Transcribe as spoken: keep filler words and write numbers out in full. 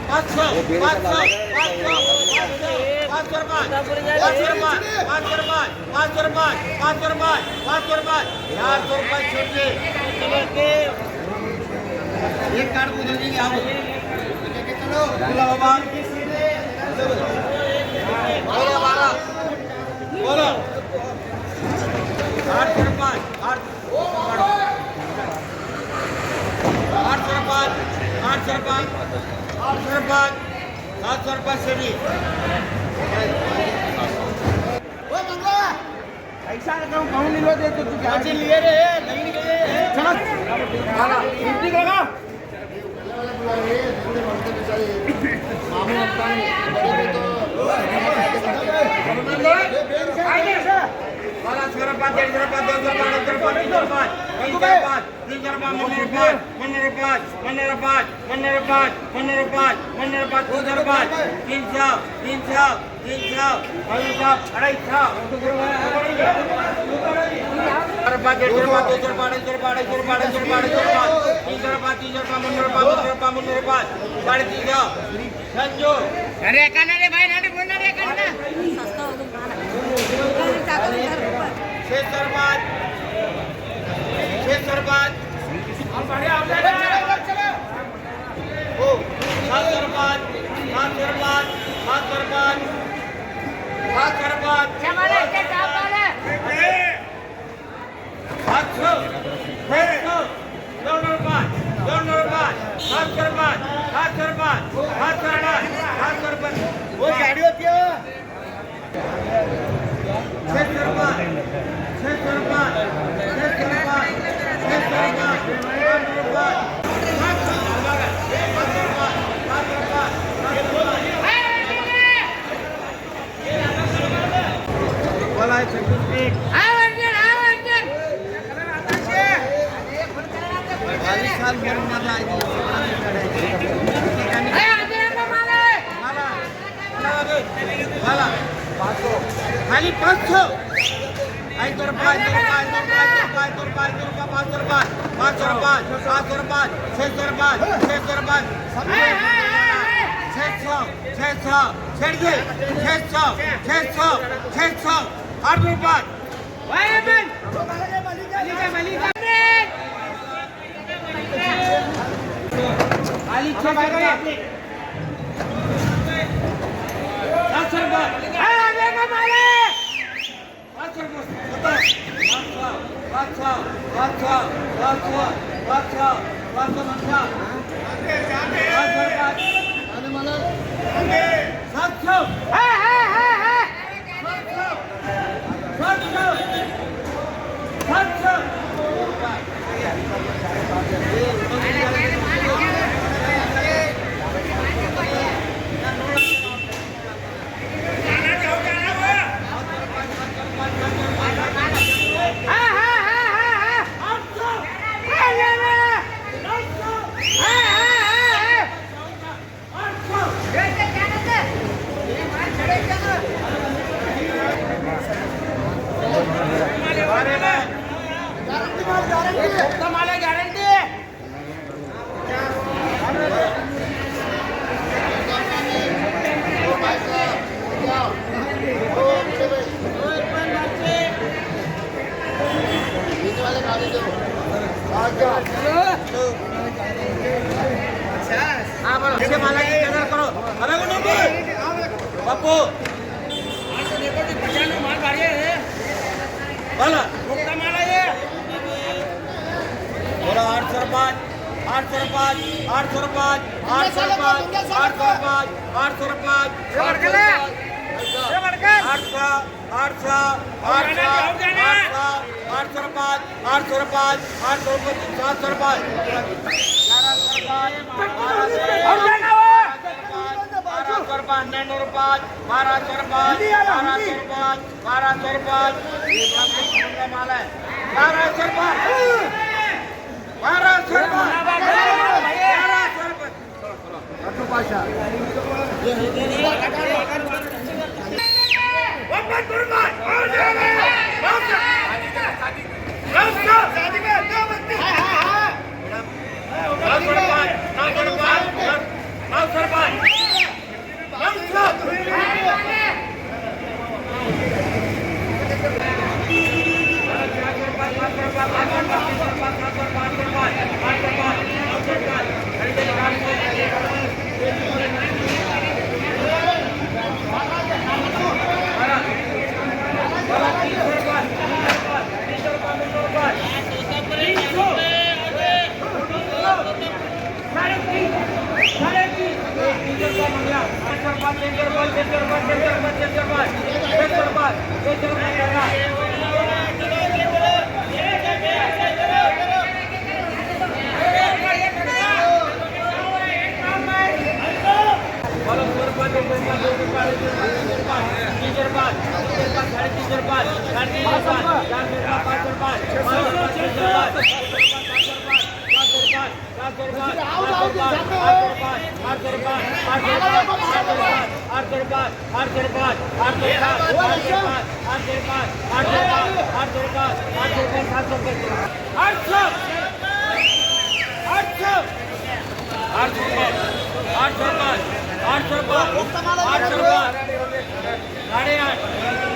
पाच सौ, पाच सौ, पाच सौ, पाच सौ, पाच सौ रुपये, पाच सौ रुपये, पाच सौ रुपये, पाच सौ रुपये, पाच सौ रुपये, पाच सौ रुपये, पाच सौ रुपये, चार सौ रुपये छूट गए। एक कार्ड को जल्दी आओ। बोलो बाबा। बोलो बाबा। बोलो। आठ सौ रुपये, आठ आठ सौ रुपये, आठ सौ रुपये, आठ सौ रुपये, सात सौ रुपये से भी। पैसा कहूँ कहूँ नहीं लो दे तो तू क्या लिए रे? नहीं लिए। चलो। छुट्टी करो। बारह सौ रुपये, डेढ़ सौ रुपये, दो सौ रुपये, दो सौ रुपये, तीन सौ रुपये, तीन सौ रुपये, मुन्ने रुपये, मुन्ने रुपये, मुन्ने रुपये, मुन्ने रुपये, मुन्ने रुपये, मुन्ने रुपये, तीन सौ रुपये, तीन सौ, तीन सौ, तीन सौ, भाई साहब, अढ़ाई सौ। रुपये, डेढ़ सौ रुपये, दो सौ रुपये, अढ़ाई सौ रुपये, अढ़ाई सौ रुपये, अढ़ाई सौ रुपये, अढ़ाई सौ रुपये, तीन सौ रुपये, तीन सौ रुपये, मुन्ने रुपये, मुन्ने रुपये, मुन्ने रुपये, साढ़े तीन सौ। संजू। अरे, काना रे भाई, नाटे बोलना रे, काना। छह सौ रुपये। छह सौ रुपये। ओ, सात सौ रुपये। सात सौ रुपये। सात सौ रुपये। सात सौ रुपये। क्या माला है, क्या काम वाला है? सात सौ, सात सौ, दोन रुपये, दोन रुपये, सात सौ रुपये, सात सौ रुपये, सात सौ रुपये, सात सौ रुपये। वो गाड़ी होती है। छह सौ रुपये, छह सौ रुपये, छह सौ रुपये, छह सौ रुपये, सात सौ रुपये, सात सौ रुपये, सात सौ रुपये, सात सौ रुपये। खाली पाँच सौ। पाँच सौ रुपये, पाँच सौ रुपये, पाँच सौ रुपये, पाँच सौ रुपये, सात सौ रुपये, छः सौ रुपये, छः सौ रुपये, छः सौ, छः सौ, छः सौ, छः सौ, छः सौ, आठ रुपये। हाँ, बोलो, छह माला की कदर करो। अबे को नहीं बोल। पप्पू। बोलो। बोलो, आठ सौ रुपये, आठ सौ रुपये, आठ सौ रुपये, आठ सौ रुपये, आठ सौ रुपये, आठ सौ रुपये, आठ सौ रुपये, आठ सौ, आठ सौ, आठ सौ, आठ सौ, आठ सौ रुपये, आठ सौ रुपये, आठ सौ रुपये, सात सौ रुपये, ग्यारह सौ रुपये, बारह सौ रुपये, बारह सौ रुपये, नौ रुपये, बारह सौ रुपये, बारह सौ रुपये, बारह सौ रुपये, ये बारह सौ रुपये माल है, बारह सौ रुपये, बारह सौ रुपये, बारह सौ रुपये। लड्डू पाशा। ये है। साढ़े आठ।